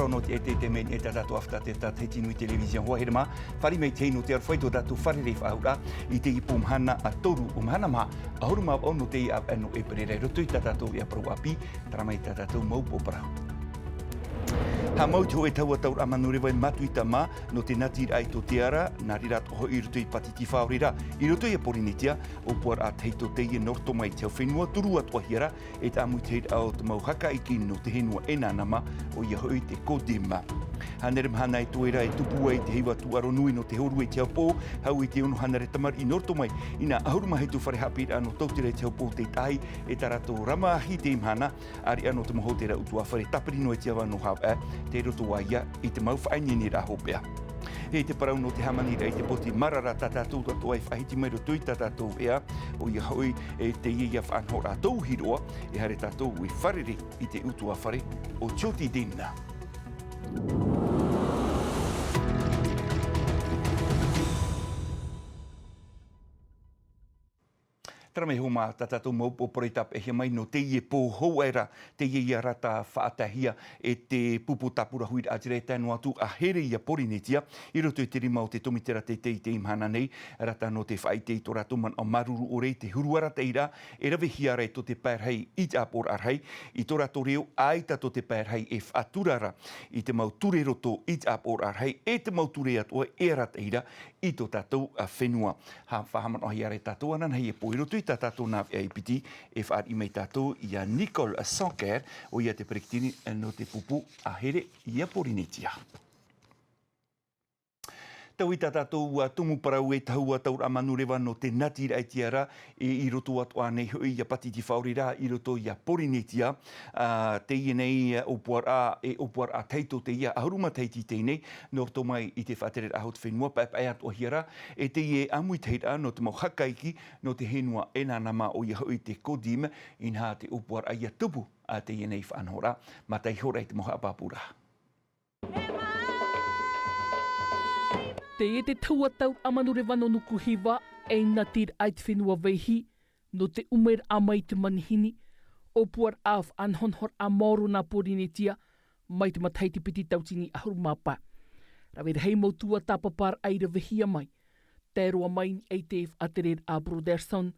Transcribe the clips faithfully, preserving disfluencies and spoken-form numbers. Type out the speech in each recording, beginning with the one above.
Nō te ʻete i te mea i tā tātou ʻāfata te Tātahiti Nui Television. Hoa here mā, fāriʻi mai te hei nō te aroha i tō tātou fārerei faʻaauraʻa i teie pō mahana a toru o mahana maha, ʻahuru mā vaʻu nō teie ʻāvaʻe nō ʻEperēra i roto i tā tātou ʻāparau ʻāpī, terā mai tā tātou mau upoʻo parau. Haʻamau i te hōʻē tahua tauraʻa manureva i Matuita mā, nō te natiraʻa i tō Te Ara, nā reira atoʻa hoʻi i roto i Pātiti Fāore ra, i roto ia Pōrīnetia, ʻōpuaraʻa tahito teie nō roto mai i te hau fenua, turu atoʻahia ra, e te ʻāmuitahiraʻa o te mau haka iʻi nō te henua ʻEnanama, ʻoia hoʻi te CODIM. Hānere mahana e toe ra e tupu ai te heiva tūʻaro nui nō te hōrua i te hau pō, hau i te ono hānere tamariʻi nō roto mai i nā ʻahuru mā hitu fare haʻapiʻiraʻa nō Tautira i te hau pō tei tahi, e tā rātou rama ahi teie mahana, ʻāreʻa nō te mau hōtēra ʻutuāfare tāpiri noa i te ava nō Havaʻe, tei roto ā ia i te mau faʻaineineraʻa hopeʻa. E te parau nō te hāmaniraʻa i te poti marara tā tātou atoʻa e faʻahiti mai roto i tā tātou ʻea, ʻoia hoʻi e teie ia faʻanahoraʻa tauihi roa, e haere tātou i fārerei i te ʻutuāfare o Tioti Dina. Terā mai hoʻi mā tā tātou mau upoʻo parau i tāpeʻahia mai nō teie pō hou aʻera, teie ia rata faʻataehia e te pupu tāpura huiraʻatira e tae noa atu a here ia Pōrīnetia, i roto i te rima o te tōmitera teitei i teie mahana nei, rata nō te faʻaʻite i tō rātou manaʻo māuruuru ʻore i te huru arataʻiraʻa, e ravehia ra i tō te pae rahi i te ʻāpoʻoraʻa rahi, i tō rātou reo ʻaita tō te pae rahi e faʻatura ra, i te mau ture roto i te ʻāpoʻoraʻa rahi, e te mau ture atoʻa e arataʻi ra, i tō tātou, ā, fenua. Hā-, faʻahaʻamanaʻohia ra e tātou ananahi e pō i roto i tā tātou nāveʻa e piti, e fāriʻi mai tātou ia Nicole Sanquer, ʻoia te peretiteni nō te pupu a here ia Pōrīnetia. Taui tā tātou, ā, tumu parau e tahua tauraʻa manureva nō te natiraʻa i Te Ara, e i roto atoʻa nei hoʻi ia Pātiti Fāore ra, i roto ia Pōrīnetia, ā, teie nei, ā, ʻōpuaraʻa, e ʻōpuaraʻa tahito teie, ʻahuru matahiti teie nei, nō roto mai i te faʻatereraʻa hau fenua, paʻepaʻe atoʻahia ra, e teie ʻāmuitahiraʻa nō te mau haka iʻi, nō te henua ʻEnanama ʻoia hoʻi te CODIM, inaha te ʻōpuaraʻa ia tupu, ā, teie nei faʻanahoraʻa, mātaiho ra i te mau haʻapāpūraʻa. Teie te tahua tauraʻa manureva nō Nukuhiva, e natiraʻa i te fenua Vaihi, nō te ʻumeraʻa mai i te manihini, ʻōpuaraʻa faʻanahonahoraʻa maoro nā Pōrīnetia, mai te matahiti piti tauatini ʻahuru mā pae. Rave rahi mau tuatāpaparaʻa i ravehia mai, tae roa mai i niʻa i te faʻatereraʻa Brotherson,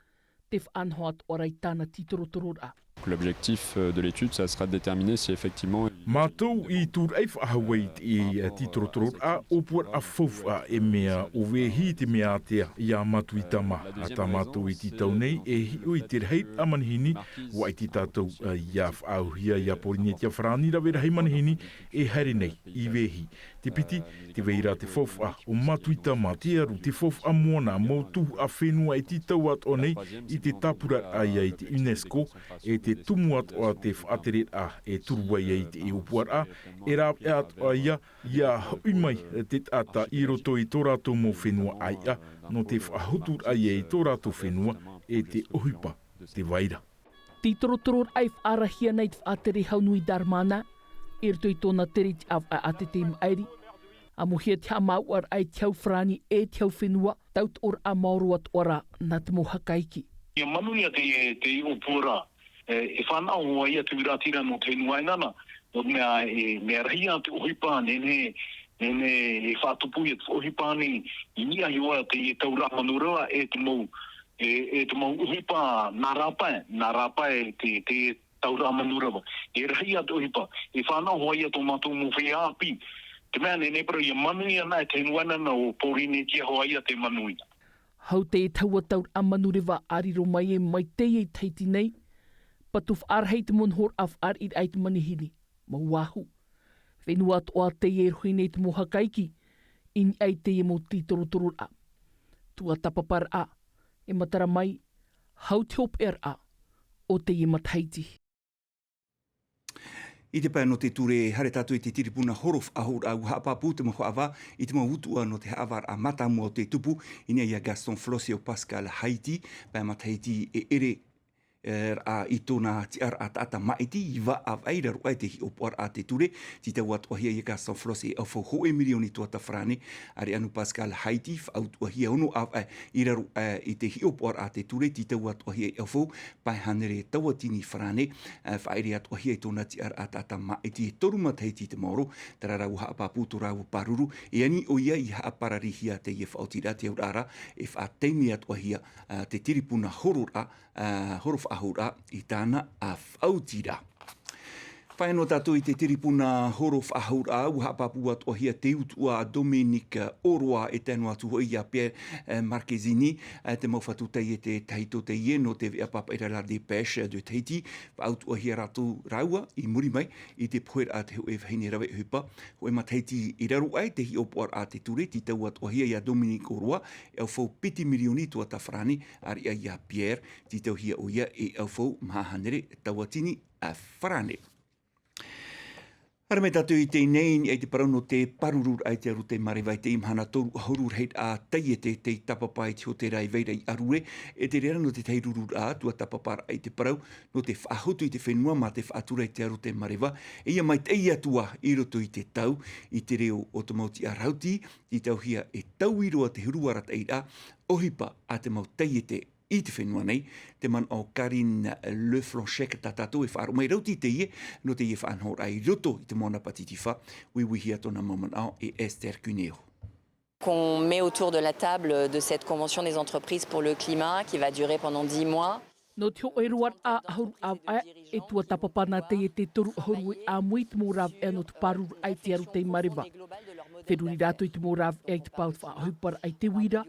te faʻanaho atoʻa ra i tāna tītorotororaʻa. L'objectif, euh, de l'étude, ça sera de déterminer si effectivement Mātou i tūraʻi faʻahou ai i te, e, tītorotororaʻa, ʻōpuaraʻa faufaʻa e mea ʻo Vaihi te mea ātea ia Matuita mā. Ā tā mātou i tītau nei, e hiʻo i te rahiraʻa manihini, ʻua ʻite tātou, ā, ʻia faʻaauhia ia Pōrīnetia farāni rave rahi manihini e haere nei i Vaihi. Te piti, tē vai ra te faufaʻa o Matuita mā, te aru, te faufaʻa moana, mau tuhaʻa fenua e tītau atoʻa nei i te tāpuraraʻa ia i te UNESCO, e te tumu atoʻa te faʻatereraʻa e turu ai i te ʻōpuaraʻa, e rāveʻa atoʻa ia, ʻia hoʻi mai te taʻata i roto i tō rātou mau fenua ʻāiʻa, nō te faʻahuturaʻa ia i tō rātou fenua, e te ʻohipa tē vai ra. Tītorotororaʻa i faʻaarahia nei te faʻatere hau nui Dharmana, i roto i tōna tere i te ʻāvaʻe ʻātete i maʻiri. ʻAmuhia te haʻamāuʻaraʻa i te hau farāni e te hau fenua, tautoʻoraʻa maoro atoʻa ra nā te mau haka iʻi. ʻIa manuia te, te ʻōpuaraʻa, e, e fānaʻo hoʻi ia te huiraʻatira nō te fenua ʻEnanama, nō te mea, e, mea rahi ā te ʻohipa, nehenehe, nehenehe e faʻatupu ia te ʻohipa nei, i niʻa iho ā te tauraʻa manureva, e te mau, e, e te mau ʻohipa nā rāpae, nā rāpae te, te tauraʻa manureva. E rahi ā te ʻohipa, e fānaʻo hoʻi ia tō mātou mau feiā ʻāpī. Te mea nehenehe parau ʻia manuia anaʻe te fenua ʻEnanama ʻo Pōrīnetia hoʻi ia tē manuia. Hau teie tahua tauraʻa manureva a riro mai e mai teie i Tahiti nei, patu faʻarahi te mau nohoraʻa faʻariʻiraʻa i te manihini, mau ʻahu. Fenua atoʻa teie e rohi nei te mau haka iʻi, i niʻa i teie mau tītorotororaʻa. Tuatāpaparaʻa, e matara mai, hau te hopeʻaraʻa o teie matahiti. I te pae nō te ture, haere tātou i te tiripuna horo faʻahouraʻa, ʻua haʻapāpū te mau haʻavā i te mau utuʻa nō te haʻavāraʻa mātāmua o te tupu, i niʻa ia Gaston Flossio Pascal Haiti, pae matahiti e ʻere, raʻa i tōna tiʻaraʻa taʻata māʻiti, iva ʻāvaʻe i raro aʻe i te hiʻopoʻaraʻa a te ture, tītau atoʻahia ia Gaston Flosse e ʻaufau hōʻē mirioni tuata farāne. Areanu Pascal Haiti, faʻautuʻahia ono ʻāvaʻe i raro aʻe i te hiʻopoʻaraʻa a te ture, tītau atoʻahia e ʻaufau pae hānere tauatini farāne. Faʻaʻere atoʻahia i tōna tiʻaraʻa taʻata māʻiti e toru matahiti i te maoro. Terā rā ua haʻapāpū tō rāua pāruru, e ani ʻoia i haʻapararihia teie faʻaotiraʻa, te auraʻa rā e faʻataime atoʻahia te tiripuna hororaʻa, horo faʻahouraʻa i tāna faʻaotiraʻa. Fāʻi noa tātou i te tiripuna horo faʻahouraʻa, ua haʻapāpū atoʻahia te utuʻa a Dominique Auroi e tae noa atu hoʻi ia Pierre Marchesini, te mau fatu taiete tahito teie nō te veʻa pāpaʻiraʻa La Dépêche de Tahiti. Faʻautuʻahia rātou rāua i muri mai i te poheraʻa te hōʻē vahine rave ʻohipa, hōʻē matahiti i raro aʻe i te hiʻopoʻaraʻa a te ture, tītau atoʻahia ia Dominique Auroi e ʻaufau piti mirioni tuata farāne. Areʻa ia Pierre, tītauhia ʻoia e ʻaufau maha hānere tauatini farāne. Haere mai tātou i teie nei, i niʻa i te parau nō te pārururaʻa i te aro tei mareva i teie mahana toru ʻahuru rahiraʻa taiete tei tāpapa i te hōtēra i Vaira i Arue, e te reira nō te tahi rururaʻa tuatāpaparaʻa i te parau nō te faʻahotu i te fenua mā te faʻatura i te aro tei mareva, e ia maitaʻi atu ā i roto i te tau. I te reo o te mau tiʻa rauti, tītauhia e taui roa te huru arataʻiraʻa ʻohipa a te mau taiete i te fenua nei. Te manaʻo o Karine Leflanchec tā tātou e faʻaroʻo mai rauti teie nō teie faʻanahoraʻa i roto i te moana Pātitifā. Uiuihia tōna mau manaʻo e Esther Cuneo. Qu'on met autour de la table de cette convention des entreprises pour le climat qui va durer pendant dix mois. Nō te hōʻē roaraʻa ʻahuru ʻāvaʻe, e tuatāpapa nā taiete toru ʻahuru e ʻāmui i te mau rāveʻa nō te pārururaʻa i te aro tei mareva. Feruri rātou i te mau rāveʻa i te pae o te faʻaʻohiparaʻa i te uira,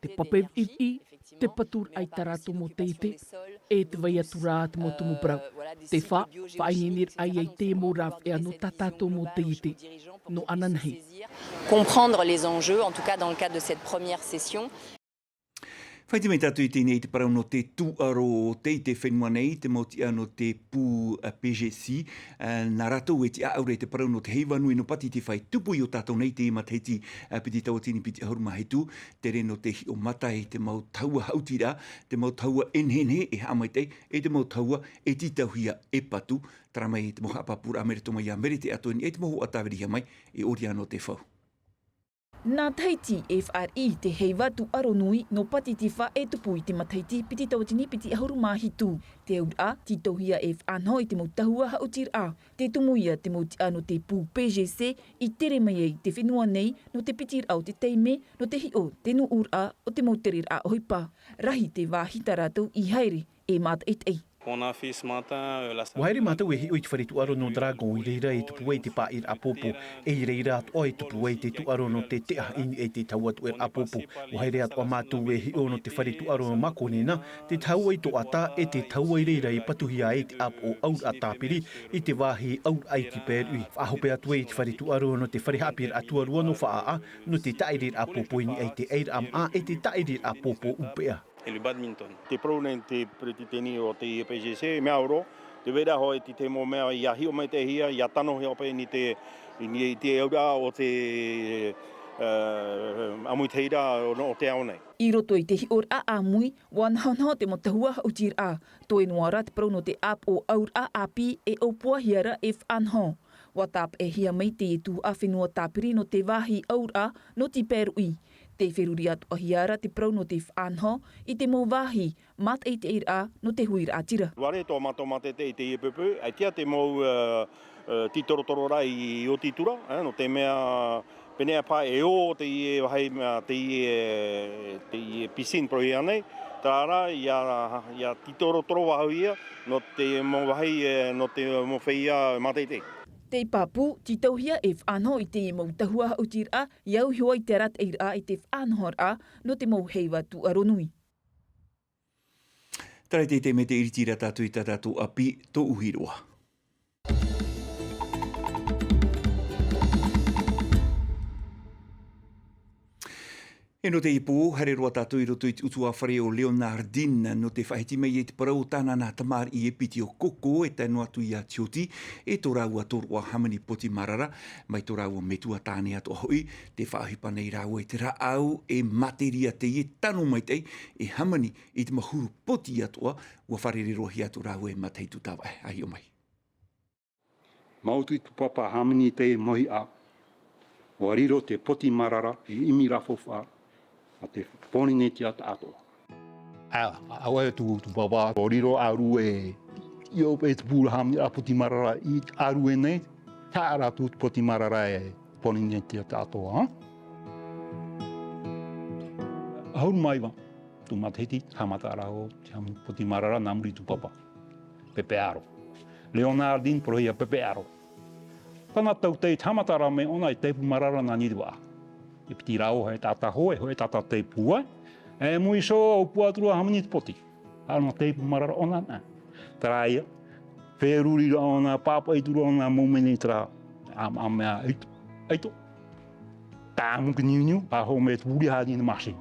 te pape viʻiviʻi, te paturaʻa i tā rātou mau taiete, e te vai atu rā te mau tumu parau. Te fā, faʻaineineraʻa ia i te mau rāveʻa nō tā tātou mau taiete. Nō ananahi. Comprendre les enjeux, en tout cas dans le cadre de cette première session. Faʻaʻite mai tātou i teie nei i te parau nō te tūʻaro o taiete fenua nei, te mau tiʻa nō te pū, a, P G C, a, nā rātou e tiʻaʻau ra i te parau nō te heiva nui nō Pātitifā e tupu i ō tātou nei i teie matahiti, a, piti tauatini piti ʻahuru mā hitu, tere nō te hiʻo mata i te mau tahua haʻutiraʻa, te mau tahua e nehenehe e haʻamaitaʻi, e te mau tahua e tītauhia e patu. Terā mai te mau haʻapāpūraʻa a Mere Tomaia, Mere Teʻatoeni, e te mau hoa tāvirihia mai, e ʻori anō te fau. Nā Tahiti e fāriʻi i te heiva tūʻaro nui nō Pātitifā e tupu i te matahiti piti tauatini piti ʻahuru mā hitu. Te auraʻa, tītauhia e faʻanaho i te mau tahua haʻutiraʻa. Te tumu ia te mau tiʻa nō te pū P G C i tere mai ai i te fenua nei nō te pitiraʻa o te taime, nō te hiʻo te nuʻuraʻa o te mau tereraʻa ʻohipa. Rahi te vāhi tā rātou i haere e mātaʻitaʻi. On a fait ce matin, euh, la Ua haere mātou e hiʻo i te fare tūʻaro nō Dragon, i reira e tupu ai te pāʻiraʻa pōpō, e i reira atoʻa e tupu ai te tūʻaro nō te teʻa i niʻa i te tahua tuʻeraʻa pōpō. Ua haere atoʻa mātou e hiʻo nō te fare tūʻaro Makonena, te tahua i Toʻata, e te tahua i reira e patuhia ai te ʻāpoʻo auraʻa tāpiri i te vāhi auraʻa i te pēruʻi. Faʻahope atu ai i te fare tūʻaro nō te fare haʻapiʻiraʻa tuarua nō Faʻaʻā, nō te tāʻiriraʻa pōpō i niʻa i te ʻairaʻa maʻa, e te tāʻiriraʻa pōpō ʻūpeʻa. Et le badminton. Te parau nei te peretiteni o te P G C, mea oro, te vera hoʻi te, te mau mea ia hiʻo maitaʻihia, ia tano hoʻi i te, i te auraʻa o te, eh, ʻāmuitahiraʻa o, o te ao nei. I roto i te hiʻoraʻa ʻāmui, ua nahonaho te mau tahua haʻutiraʻa, toe noa ra te parau nō te ʻāpoʻo auraʻa ʻāpī e ʻōpuahia ra e faʻanaho. Ua tāpeʻahia mai teie tuhaʻa fenua tāpiri nō te vāhi auraʻa nō te pēruʻi. Tē feruri atoʻahia ra te parau nō te faʻanaho i te mau vāhi mātaʻitaʻiraʻa nō te huiraʻatira. Ua rē tō mātou mātaʻitaʻi i teie pōpō, ʻaita te mau, eh, eh, tītorotororaʻa i oti atu ra, eh, nō te mea pēnei paha e ō teie vāhi, eh, teie, teie piscine projet nei, terā rā, ia, ia tītorotoro faʻahou ia, nō te mau vāhi, eh, nō te mau feiā mātaʻitaʻi. Tē pāpū, tītauhia e faʻanaho i teie mau tahua haʻutiraʻa, ia au iho ai te arataʻiraʻa i te faʻanahoraʻa nō te mau heiva tūʻaro nui. Terā te, te mea te iritiraʻa tātou i tā tātou ʻāpī, tō ʻuhi roa. E nō teie pō, haere roa tātou i roto i te ʻutuāfare o Leonardine, nō te faʻahiti mai i te parau o tāna nā tamariʻi e piti o Koko, e tae noa atu iā Tioti, e tō rāua tōroʻa hāmani poti marara, mai tō rāua metua tāne atoʻa hoʻi, tē faʻaʻohipa nei rāua i te rāʻau, e materia teie tano maitaʻi, e hāmani i te mahuru poti atoʻa, ʻua fārerei-roa-hia atu rāua e Matahitu Tavaʻe, ʻa hiʻo mai. Maoti tupapa hāmani te mohiʻa. ʻUa riro te poti marara i ʻimi rāfaufaʻa a te Pōrīnetia taʻatoʻa. ʻĀ, ʻaore tū, tupapa, ʻua riro ʻaru e, ʻio, e te pū hāmani a poti marara i ʻaru e nei, taʻa rā tū poti marara e Pōrīnetia taʻatoʻa, ā? ʻAhuru mā iva. Tū matahiti, haʻamata rā ʻo te hāmani poti marara nā muri tupapa. Pepe ʻaro. Leonardine, parauhia Pepe ʻaro. Tāna tautai, te haʻamata rā mai ʻōna i te taipu marara nā niʻa i te vaʻa. E piti rā ʻoe, e taʻata hoe, hoe taʻata taipu, ā. E mui iho, ʻua pū atu ra hāmani te poti. ʻAore nā taipu marara ʻōna, nā. Terā ïa, feruri ra ʻōna, pāpaʻi atu ra ʻōna, mau mea nei terā, ā, ā, mea, ʻaito, ʻaito. Tāmuki niuniu, ā, hōmē te pū ra i te machine.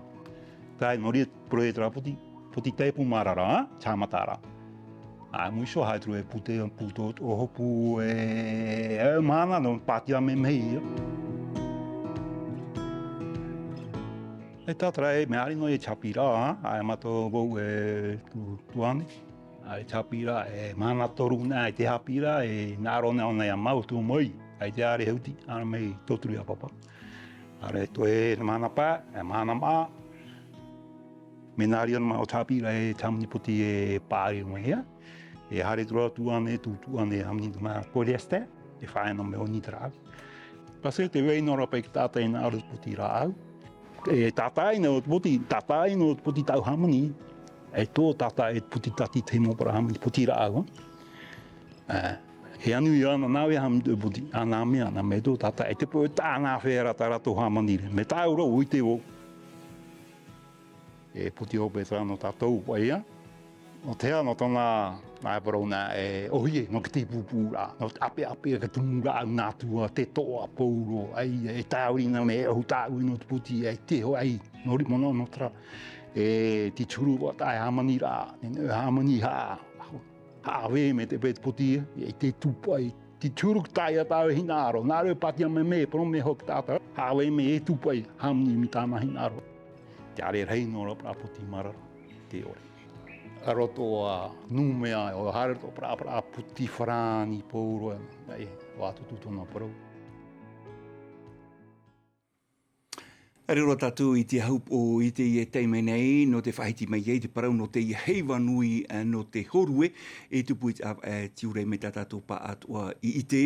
Terā, nō reira, parauhia terā poti, poti taipu marara, ā, te haʻamata ra. Ā, mui iho, haere atu ra e pū te, pū tō, ʻohopu, e, e, mahana, nō pātia mea, mea ïa. E tātou rā, e mea ʻāreʻa noa e te haʻapiʻiraʻa, ā, ʻaita mātou vau e tū, tuahine. ʻĀreʻa te haʻapiʻiraʻa, e mahana toru nā, e te haʻapiʻiraʻa, e hinaʻaro nā ʻōna iā mātou mai, ʻaita e ʻāreʻa hauti, ʻāreʻa mai tōturi ʻāpapa. ʻĀreʻa toe mahana pae, e mahana maʻa. Mea nā reira nō te haʻapiʻiraʻa e te hāmani poti e paʻari mai ïa. E haere atu ra tuahine, tū tuahine hāmani te mea polyester, e faʻaea nō mea ʻoni te rāʻau. Paseke tē vai noa ra paʻi te taʻata e hinaʻaro i te poti rāʻau. E tātāʻi noa te poti, tātāʻi noa te poti tāʻu hāmani. E tō tātāʻi te poti tātaʻitahi mau parau hāmani, poti rāʻau, ā. Ā, e anu ïa ānānaʻe hāmani te poti, ā, nā mea, nā mea tō tātāʻi, e te pō, tā nā fea rā tā rātou hāmani ra. Mea tāʻu ra, ʻua ʻite vau. E poti hope terā nō tātou paʻi, ā. Nō te aha, nō tōna, nā, e parau nā, e ʻōhie, nō te pūpūraʻa, nō te ʻapeʻape, te tumu rāʻau nā tua, te toʻa pauroa, ʻaita, e tāviri nā mea, e ʻohu tāʻue nō te poti, e te ho-, ʻaita, nō ri-, nō, nō, nō terā, e, te huru vā tae hāmani ra, e, hāmani hā, haʻavē mai te, te poti, e, te tūpaʻi, te huru tae ā tāua hinaʻaro, nā reira pātia mai mea, parau mai hoʻi te taʻata, haʻavē mai e tūpaʻi, hāmani mai tāna hinaʻaro. Te ʻāreʻa rahi noa ra parau poti marara, te ʻore. A roto a Numea, ʻo haere roto parau, parau poti farāni pauroa, e, ʻua tutu tōna parau. Haere roa tātou i te ahupoʻo i teie taime nei, nō te faʻahiti mai ai te parau nō teie heiva nui, ā, nō te hōrue, e tupu i te ʻāvaʻe, e, tiurai mai tā tātou pāʻātoʻa i ʻite,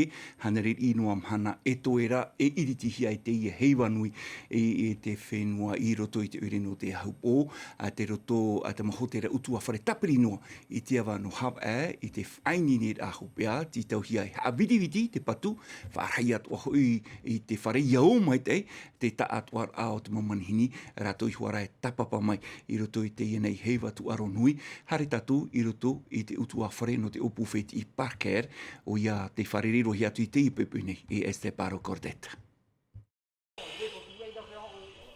hānere riʻi noa mahana e toe ra, e iritihia ai teie heiva nui, e, e te fenua i roto i te ʻoire nō te ahupoʻo, ā, te roto, ā, te mau hōtēra ʻutuāfare tāpiri noa, i te ava nō Havaʻe, i te faʻaineine ra hopeʻa, tītauhia e haʻavitiviti te patu, faʻarahi atoʻa hoʻi i te fare ia ō maitaʻi, te taʻatoʻaraʻa o te mau manihini, rātou iho ā rā e tāpapa mai i roto i teie nei heiva tūʻaro nui, haere tātou i roto i te ʻutuāfare nō te ʻōpū fētiʻi Parker, ʻoia tē fārerei-roa-hia atu i teie poʻipoʻi nei, e Esther Paro Cordette.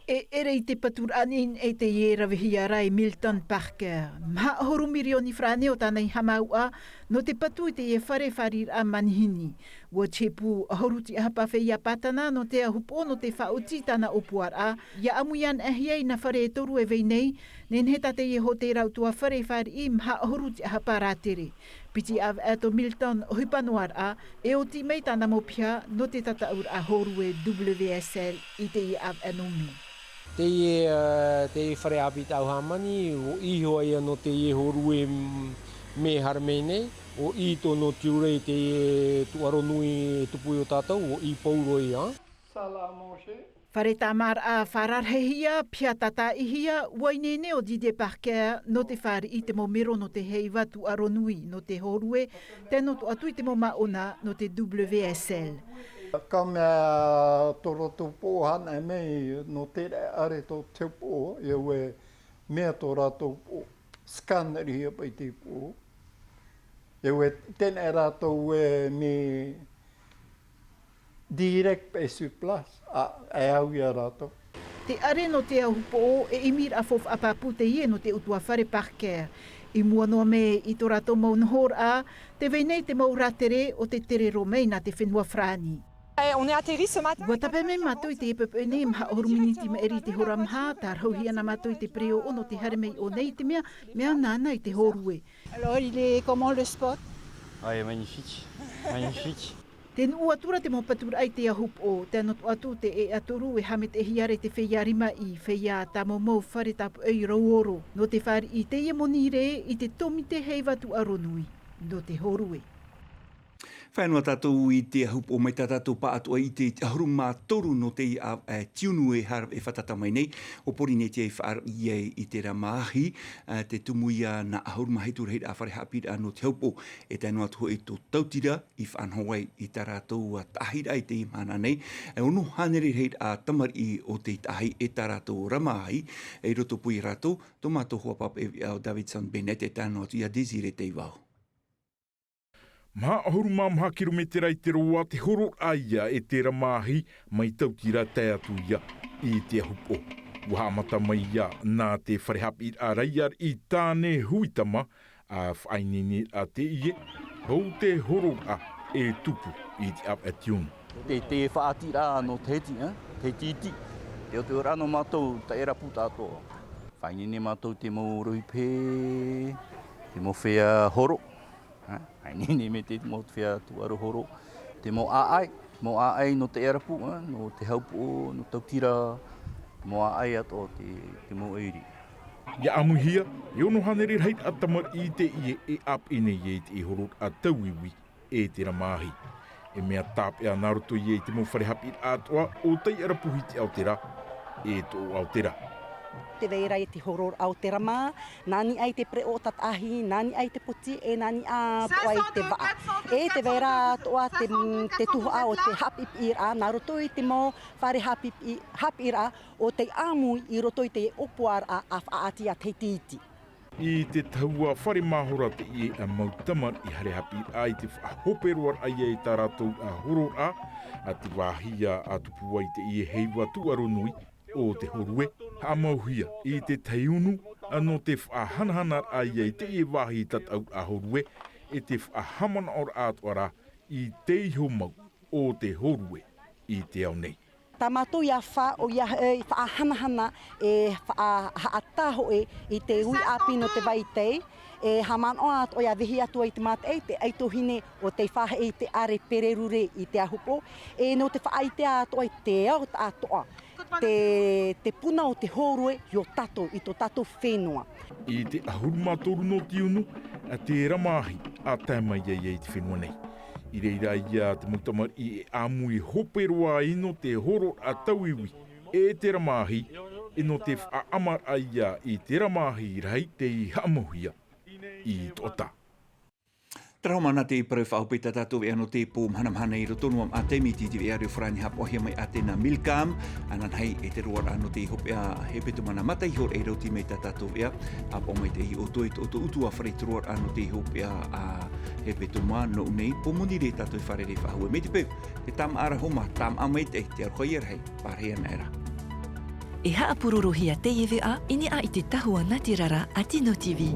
E ʻere i te paturaʻa nei, e teie e ravehia ra e Milton Parker. Maha ʻahuru mirioni farāne o tāna i haʻamāuʻa, nō te patu i teie fare fāriʻiraʻa manihini. ʻUa tiʻi pū ʻahuru tiʻahapa feiā pātana nō te ahupoʻo nō te faʻaoti i tāna ʻōpuaraʻa, ʻia ʻāmui anaʻe hia i nā fare e toru e vai nei, nehenehe tā teie hōtēra ʻutuāfare i fāriʻi maha ʻahuru tiʻahapa rātere. Piti ʻāvaʻe tō Milton ʻohipa noa ra, e oti mai tāna mau piha nō te tataʻuraʻa hōrue W S L i teie ʻāvaʻe nō mē. Teie, ā, teie fare ʻāpī tāʻu hāmani, ʻua ʻī hoʻi ïa nō teie hōrue m-, mea haere mai nei, ʻua ʻī tō nō tiurai teie tūʻaro nui e tupu iā tātou, ʻua ʻī pauroa ïa. Fare tāmāraʻa fararahehia, piha tātaʻihia, ʻua ineine ʻo Didier Parker nō te fāriʻi i te mau mero nō te heiva tūʻaro nui nō te hōrue, tae noa atu i te mau māʻona nō te W S L. Ka mea tō rātou poʻo hānere mai nō te reʻareʻa tō te poʻo, ʻia ʻua mea tō rātou poʻo, scanner-hia paʻi te poʻo. ʻIa ʻua teie rātou e mea direct paʻi sur place, ā, e au iā rātou. Te ʻare nō te ahupoʻo e ʻimiraʻa faufaʻa pāpū teie nō te ʻutuāfare Parker. I mua noa mai i tō rātou mau nohoraʻa, tē vai nei te mau rātere o te tere roa mai nā te fenua Farāni. Eh, on est atterri ce matin. Ua tāpeʻa mai mātou i te pepeʻe nei maha ʻahuru miniti maʻiri i te hora maha, tārahu ana mātou i te pereoʻo nō te haere mai i ʻō nei i te mea, mea nāna i te hōrue. Alors, il est comment le spot ? Ah, il est magnifique. Magnifique. Te nuʻu atu ra te mau paturaʻa i te ahupoʻo, te anotau atu te ʻēʻa toru e hāmetaʻihia ra i te feiā rima i feiā tāmaumau fare tāpuʻe i Rauoro. Nō te fāriʻi i teie moni rē i te tōmite heiva tūʻaro nui nō te hōrue. Fānaʻo tātou i te ahupoʻo mai tā tātou pāʻatoʻa i te ʻahuru mā toru nō te ʻāvaʻe tiunu e hara e fātata mai nei. ʻO Porinetia i faʻaroʻo ai i te rā māhi, ā, te tumu ia nā ʻahuru mā hitu rahiraʻa fare haʻapiʻiraʻa nō te ahupoʻo, e tae noa atu hoʻi tō Tautira i faʻanaho ai i tā rātou ā taʻahiraʻa i teie mahana nei. E ono hānere rahiraʻa tamariʻi o te taʻahi e tā rātou rā māhi, i roto pū ia rātou, tō mātou hoa pāpaʻi veʻa ʻo Davidson Bennett e tae noa atu ia Désiré Teivao. Maha ʻahuru mā maha kirometera i te roa te hororaʻa ia e te rā māhi mai Tautira tae atu ia i te ahupoʻo. Ua haʻamata mai ia nā te fare haʻapiʻiraʻa raiāriʻi Tāne Huitama, ā, faʻaineineraʻa teie, hou te hororaʻa e tupu i te ʻāvaʻe tiunu. Te, te faʻaʻiteraʻa nō Tahiti, eh? Tahiti iti. Te ʻoteʻoraʻa nō mātou, taʻerapu tātou. Faʻaineine mātou te mau rohi pehe, te mau feiā horo. Ha? Faʻaineine mai te mau feiā tūʻaro horo. Te mau ʻāʻai, mau ʻāʻai nō te ʻēʻa rapu, ha? Nō te haupoʻo, nō Tautira, mau ʻāʻai atoʻa te, te mau ʻoire. ʻIa ʻāmuihia, e ono hānere rahiraʻa tamariʻi teie e ʻāpeʻe nei i te hororaʻa tauiui e te rā māhi. E mea tāpeʻa nā roto ia i te mau fare haʻapiʻiraʻa atoʻa o Taiʻarapu Hitiʻa o te rā, e Toʻoʻa o te rā. Tē vai ra i te hororaʻa o te rā mā, nā niʻa i te pereoʻo tātaʻahi, nā niʻa i te poti, e nā niʻa atoʻa i te vaʻa. E tē vai ra atoʻa te, te tuhaʻa o te haʻapiʻiraʻa, nā roto i te mau fare haʻapiʻi-, haʻapiʻiraʻa o tei ʻāmui i roto i te ʻōpuaraʻa a faʻaʻati a Tahiti iti. I te tahua fare māhora teie a mau tamariʻi haere haʻapiʻiraʻa i te faʻahope roa raʻa ia i tā rātou ā hororaʻa, a te vāhi ā tupu ai teie heiva tūʻaro nui o te hōrue, haʻamauhia i te tahi unu, ā nō te faʻahanahanaraʻa ia i teie vāhi tataʻuraʻa hōrue, e te faʻahaʻamanaʻoraʻa atoʻa rā i te iho mau o te hōrue i te ao nei. Tā mātou ʻia fa-, ʻoia, e, faʻahanahana, e faʻahaʻatā hoʻi i te ui ʻāpī nō te vaitei, e haʻamanaʻo atoʻa ʻia vehi atu ai te mātaʻi, te ʻaito hine o tei faʻaheʻi i te ʻare pererure i te ahupoʻo, e nō te faʻaʻite atoʻa i te ao taʻatoʻa, te, te puna o te hōrue i ō tātou, i tō tātou fenua. I te ʻahuru mā toru nō tiunu, a te rā māhi, a tae mai ai i te fenua nei. I reira ia te mau tamariʻi e ʻāmui hope roa ai nō te hororaʻa tauiui e te rā māhi, e nō te faʻaʻamaraʻa ia i te rā māhi rahi tei haʻamauhia i Toʻatā. Terā hoʻi nā te parau faʻahope tā tātou veʻa nō te pō mahanamahana i roto noa mā te miti i te veʻa reo farāni haʻapaʻohia mai Atena Milcam, ananahi e te roaraʻa nō te hopeʻa hepetoma nā mata iho e rauti mai tā tātou veʻa, haʻapaʻo mai te iho ʻoutou i tō ʻoutou ʻutuāfare i te roaraʻa nō te hopeʻa a hepetoma nō ʻō nei, pō moni rē tātou e fārerei faʻahou mai te peu, te tāmāʻa ra homa, tāmāʻa maitaʻi, te aroha ia rahi, pārahi ana e rā. E haʻapurorohia teie veʻa i niʻa i te tahua natirara a Tino TV.